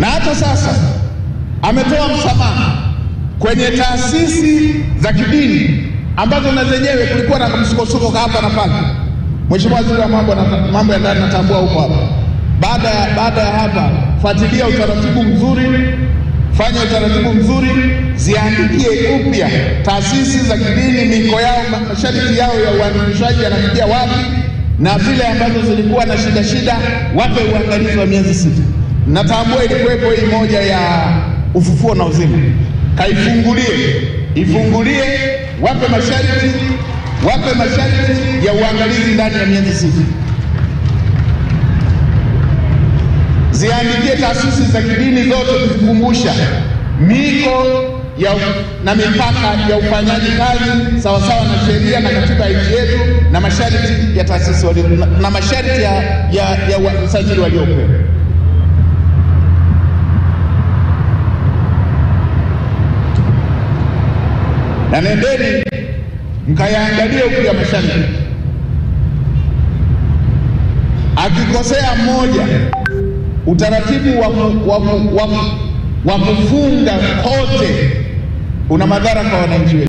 Na hata sasa ametoa msamaha kwenye taasisi za kidini ambazo na zenyewe kulikuwa na msukosuko hapa na pale. Mheshimiwa Waziri wa mambo ya ndani, natambua huko hapa. Baada ya hapa, fuatilia utaratibu mzuri, fanya utaratibu mzuri, ziandikie upya taasisi za kidini miko yao, masharti yao ya uandikishaji yanafikia wapi, na zile ambazo zilikuwa na shida wape uangalizi wa miezi 6. Natambua ilikuwepo hii moja ya ufufuo na uzima, kaifungulie, ifungulie, wape masharti ya uangalizi ndani ya miezi 6. Ziandikie taasisi za kidini zote kuzikumbusha miko ya na mipaka ya ufanyaji kazi sawa sawa na sheria na katiba ya nchi yetu na masharti ya taasisi na masharti ya usajili waliopewa. Na nendeni mkayaangalie upya masharti. Akikosea mmoja, utaratibu wa kufunga kote una madhara kwa wananchi wetu.